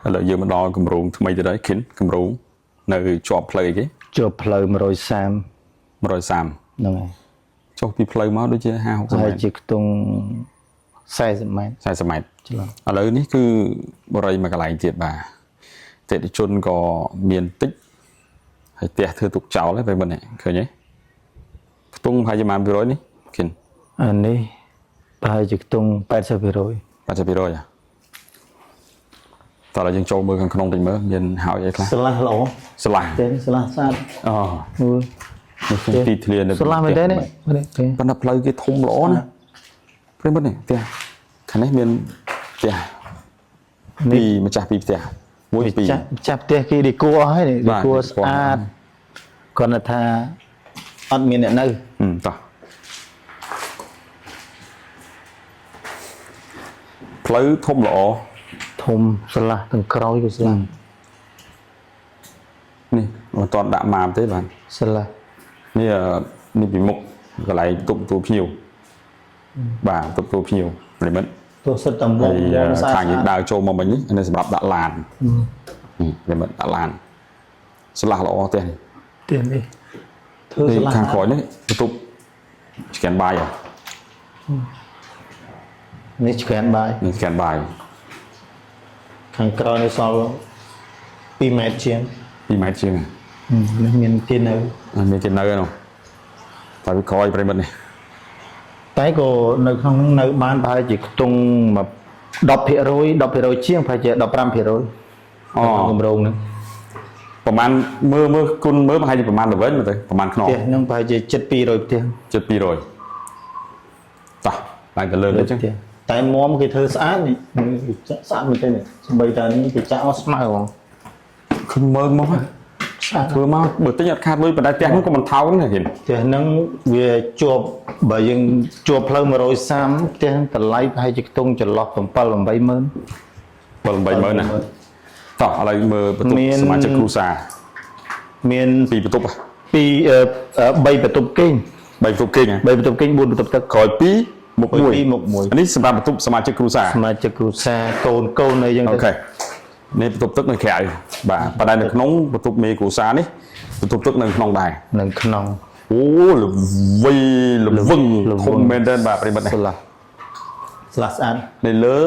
ឥឡូវយើងមកដល់គម្រោងថ្មីទៀតហើយខិនគម្រោងនៅជាប់ផ្លូវអីគេ ជាប់ផ្លូវ130 130 ហ្នឹងហើយ ចុះពីផ្លូវមកដូចជា50 60 ហើយ ម៉ែត្រ ជាខ្ទង់40ម៉ែត្រ 40ម៉ែត្រ ច្រឡំ ឥឡូវនេះគឺបរិយមួយកន្លែងទៀតបាទអតិថិជនក៏មានតិចហើយផ្ទះធ្វើទុកចោលហើយបែបនេះឃើញទេខ្ទង់ប្រហែលជាប៉ុន្មាន100នេះខិន អានេះប្រហែលជាខ្ទង់80% 80%ហ៎តោះឥឡូវយើងចូលមើលខាងក្នុងតិចមើលមានហើយអីខ្លះ ស្លាស់ល្អ ស្លាស់ ទេស្លាស់ស្អាត អូ មើល នេះគឺទីធ្លានៅ ស្លាស់មែនទេនេះនេះទេ ប៉ុន្តែផ្លូវគេធំល្អណាស់ប្រិយមិត្តនេះផ្ទះខាងនេះមានផ្ទះពីរម្ចាស់ពីរផ្ទះមួយពីរ ចាស់ចាស់ផ្ទះគេឌីគួរអស់ហើយនេះឌី បាទ គួរ ឌីគួរ ស្អាតគាត់ថាអត់មានអ្នកនៅ ហឹមតោះផ្លូវធំល្អ ធំស្លាស់ទាំងក្រោយក៏ស្លាស់ នេះមិនទាន់ដាក់ម៉ាមទេបាទ ស្លាស់ នេះអឺនេះពីមុខកន្លែងទប់ទទួលភ្ញៀវបាទទប់ទទួលភ្ញៀវប្រិយមិត្ត ទោះសិតតែមុ ហើយ ខមុខស្អាត ខាងយើងដើរចូលមកវិញនេះអានេះសម្រាប់ដាក់ឡាននេះប្រិយមិត្តដាក់ឡានស្លាស់ល្អផ្ទះនេះ ផ្ទះនេះធ្វើ នេះ ស្លាស់ ខាងក្រោយនេះបន្ទប់ឆ្កែនបាយហ៎ នេះឆ្ក្រានបាយ នេះឆ្កែនបាយ ខាងក្រោយនេះសល់2ម៉ែត្រជាង 2ម៉ែត្រជាង នេះមានគេនៅ អត់មានគេនៅឯនោះតែវាក្រោយប្រិយមិត្តនេះ តែក៏នៅក្នុងហ្នឹងនៅបានប្រហែលជាខ្ទង់មក10% 10%ជាងប្រហែលជា15% អូ ក្នុងគម្រោងហ្នឹង ប្រហែលមើលមើលគុណមើលប្រហែលជាប្រហែលល្វិញមើលទៅប្រហែលខ្នង ផ្ទះហ្នឹងប្រហែលជាជិត200ផ្ទះ ជិត200តោះឡើងទៅលើទៅចឹង ផ្ទះតែមុំគេធ្វើស្អាតនេះគេចាក់ស្អាតមែនទេនេះសំបីតានេះគេចាក់អស់ស្មៅហ្មង ឃើញមើលមកហ៎ ស្អាត ធ្វើមកបើទិញអត់ខាតលុយប៉ុន្តែផ្ទះនោះក៏មិនថោកដែរគេ ផ្ទះហ្នឹងវាជាប់បើយើងជាប់ផ្លូវ130ផ្ទះហ្នឹងតម្លៃប្រហែលជាខ្ទង់ចន្លោះ7 8ម៉ឺន 7 8ម៉ឺនណាតោះឥឡូវមើលបន្ទប់ មាន សមាជិកគ្រួសារ មាន ពីរបន្ទប់ហ៎ ពីរអឺ3បន្ទប់គេង បីបន្ទប់គេងហ៎ 3បន្ទប់គេង4បន្ទប់ទឹក ក្រោយពីរមុខមួយ ក្រោយពីរមុខមួយ អានេះសម្រាប់បន្ទប់សមាជិកគ្រួសារ សមាជិកគ្រួសារកូនកូនអីចឹង អូ ទៅ ខេនេះបន្ទប់ទឹកនៅក្រៅបាទប៉ុន្តែនៅក្នុងបន្ទប់មេគ្រួសារនេះបន្ទប់ទឹកនៅក្នុងដែរ នៅក្នុង អូល្វីល្វឹង ល្វឹង ធំមែនទែនបាទប្រិយមិត្តនេះ ស្លាស់ស្លាស់ស្អាត នៅលើ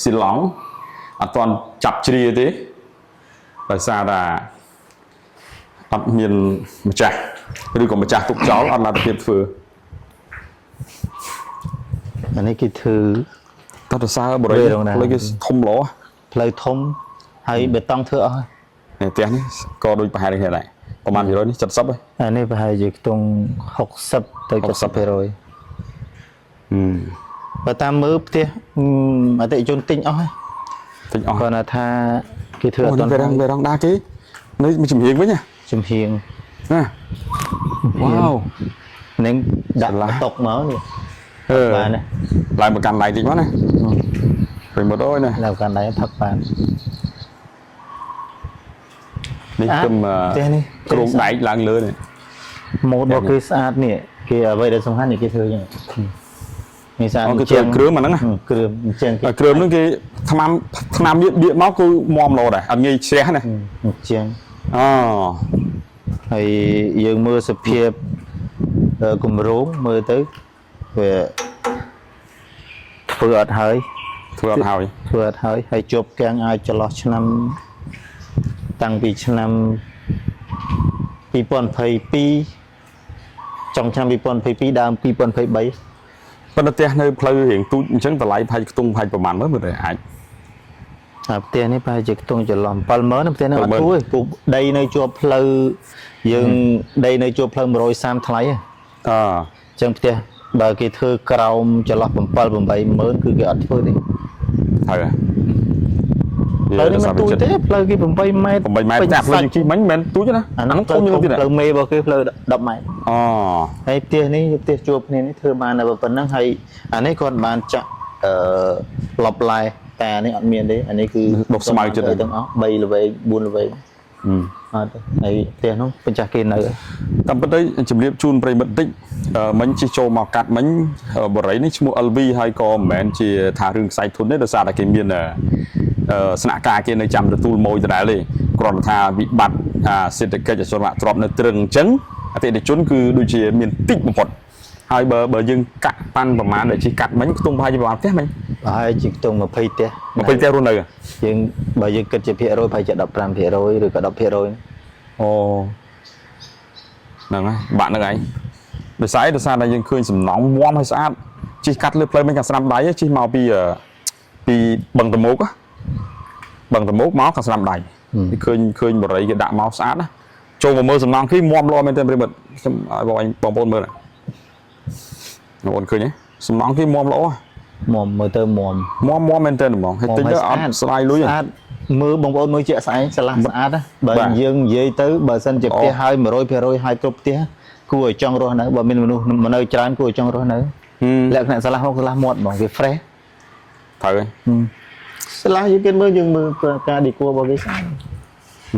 ស៊ីឡង់អត់ទាន់ចាប់ជ្រាទេដោយសារថាអត់មានម្ចាស់ឬក៏ម្ចាស់ទុកចោលអត់លទ្ធភាពធ្វើ អានេះគេធ្វើ តោះទៅសើបរិយ វេរងណា ផ្លូវគេធំល្អ ផ្លូវធំហើយបេតុងធ្វើអស់ហើយ នេះផ្ទះនេះក៏ដូចប្រហែលនេះដែរប្រហែល100នេះ70ហ៎ អានេះប្រហែលជាខ្ទង់60ទៅ70% ហឹម បើតាមមើលផ្ទះអតិថិជនទិញអស់ហើយ ទិញអស់ គាត់ថាគេធ្វើ អូ អត់ទាន់ នេះវេរងវេរងដាគេនេះមានជំរៀងវិញណា ចំហៀង ណាវ៉ាវ នឹងដាក់ ស្រឡះ តុកមកនេះ អឺ បានណា ឡើងមកកាន់ឡៃតិចមកណាប្រិយមិត្តអើយណា ឡើងកាន់ដៃផឹកបាន នេះ ស្អាត គឹមអឺ ផ្ទះនេះ គ្រោងដែកឡើងលើនេះ ម៉ូតរបស់គេស្អាតនេះគេអ្វីដែលសំខាន់នេះគេធ្វើចឹងនេះស្អាត អូគេធ្វើគ្រឿងមកហ្នឹងណា គ្រឿងអញ្ចឹងគេ ហើយគ្រឿងហ្នឹងគេថ្នាំថ្នាំនេះបៀកមកគឺមមលោដែរអត់ងាយជ្រះណា អញ្ចឹង អូ ហើយយើងមើលសភាពគម្រោងមើលទៅវាធ្វើអត់ហើយ ធ្វើអត់ហើយ ធ្វើអត់ហើយហើយជាប់កាំងអាចចន្លោះឆ្នាំតាំងពីឆ្នាំ2022ចុងឆ្នាំ2022ដើម2023 ប៉ុន្តែផ្ទះនៅផ្លូវរៀងទូចអញ្ចឹងតម្លៃផាច់ខ្ទង់ផាច់ប្រហែលមើលមើលទៅអាច អាផ្ទះនេះប្រហែលជាខ្ទង់ចន្លោះ70000ផ្ទះនេះអត់ធូរទេព្រោះដីនៅជាប់ផ្លូវយើងដីនៅជាប់ផ្លូវ130ថ្លៃហ៎ អឺ អញ្ចឹងផ្ទះបើគេធ្វើក្រោមចន្លោះ7 80000គឺគេអត់ធ្វើទេ ហើយ ផ្លូវនេះមិនទូចទេផ្លូវគេ8ម៉ែត្រ 8ម៉ែត្រតែផ្លូវយើងជិះមិញមិនមែនទូចទេណា អាហ្នឹង ធំជាងនោះទៀត ផ្លូវមេរបស់គេផ្លូវ10ម៉ែត្រ អូ ហើយផ្ទះនេះផ្ទះជួបគ្នានេះធ្វើបានតែប៉ុណ្្នឹងហើយអានេះគាត់បានចាក់អឺឡប់ឡែតែអានេះអត់មានទេអានេះគឺ ដុសស្មៅចិត្ត ទាំងអស់3ល្វែង4ល្វែងអត់ទេហើយផ្ទះនោះម្ចាស់គេនៅ តាមពិតទៅជំរាបជូនប្រិយមិត្តតិចមិញជិះចូលមកកាត់មិញបរិយនេះឈ្មោះ LV ហើយក៏មិនមែនជាថារឿងខ្សែធនទេដោយសារតែគេមាន ស្នាក់ការគេនៅចាំទទួលម៉ួយដដែលទេគ្រាន់តែថាវិបត្តិអាសេដ្ឋកិច្ចអចលនទ្រព្យនៅទ្រឹងអញ្ចឹងអតិថិជនគឺដូចជាមានតិចបំផុតហើយបើបើយើងកាក់ប៉ាន់ប្រមាណដែលជិះកាត់មិញខ្ទង់ប្រហែលជាប្រមាណផ្ទះមិញ ប្រហែលជាខ្ទង់20ផ្ទះ 20ផ្ទះរស់នៅ យើងបើយើងគិតជាភាគរយប្រហែលជា15%ឬក៏10% អូហ្នឹងហើយបាក់ហ្នឹងឯងដោយសារអីដោយសារតែយើងឃើញសំណង់មាំហើយស្អាតជិះកាត់លើផ្លូវមិញខាងស្នាមដៃជិះមកពីអឺពីបឹងតមោកហ៎បឹងតមោកមកខាងស្នាមដៃឃើញឃើញបរិយគេដាក់មកស្អាតណាចូលមកមើលសំណង់គេមាំល្អមែនទែនប្រិមិត្តខ្ញុំឲ្យបងឯងបងប្អូនមើលណាបងប្អូនឃើញទេសំណង់គេមាំល្អហ៎ មុំមើលទៅមុំ មាំមាំមែនទែនហ្មងហើយទិញទៅអត់ស្ដាយលុយទេ ស្អាតមើលបងប្អូនមើលជាក់ស្ដែងស្រឡះស្អាតណាបើ បាទ យើងនិយាយទៅបើសិនជាផ្ទះហើយ100%ហើយគ្រប់ផ្ទះគួរឲ្យចង់រស់នៅបើមានមនុស្សនៅច្រើនគួរឲ្យចង់រស់នៅ ហឹម លក្ខណៈស្រឡះមកស្រឡះមាត់ហ្មងវា fresh ត្រូវហើយ ស្រឡះយើងគេមើលយើងមើលការឌីគួររបស់គេស្អាត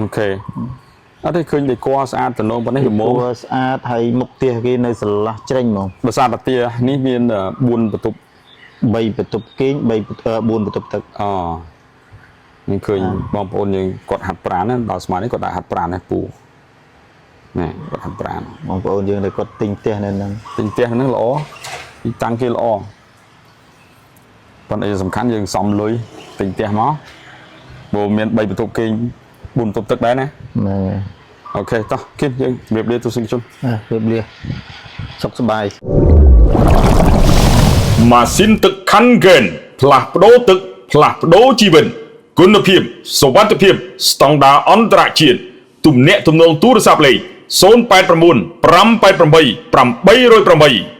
OK អត់ទេឃើញតែគណស្អាតតំណងប៉ុណ្ណេះល្មម គួរស្អាតហើយមុខផ្ទះគេនៅស្រឡះច្រេញហ្មង ដោយសារតាទានេះមាន4បន្ទប់ 3បន្ទប់គេង3 4បន្ទប់ទឹក អនឹងឃើញបងប្អូនយើងគាត់ហាត់ប្រាណណាដល់ស្មាននេះគាត់ដាក់ហាត់ប្រាណណាពូណែគាត់ហាត់ប្រាណ បងប្អូនយើងដែលគាត់ទិញផ្ទះនៅហ្នឹង ទិញផ្ទះហ្នឹងល្អទីតាំងគេល្អប៉ុន្តែសំខាន់យើងសំលុយទិញផ្ទះមកព្រោះមាន3បន្ទប់គេង4បន្ទប់ទឹកដែរណា ហ្នឹងហើយ OK តោះគិតយើងជម្រាបលាទស្សនិកជន អ่ะរៀបលាសុខសប្បាយ ម៉ាស៊ីនទឹកខាន់ហ្គេនផ្លាស់ប្ដូរទឹកផ្លាស់ប្ដូរជីវិតគុណភាពសុវត្ថិភាពស្តង់ដារអន្តរជាតិទំនាក់ទំនងទូរស័ព្ទលេខ089 588 808។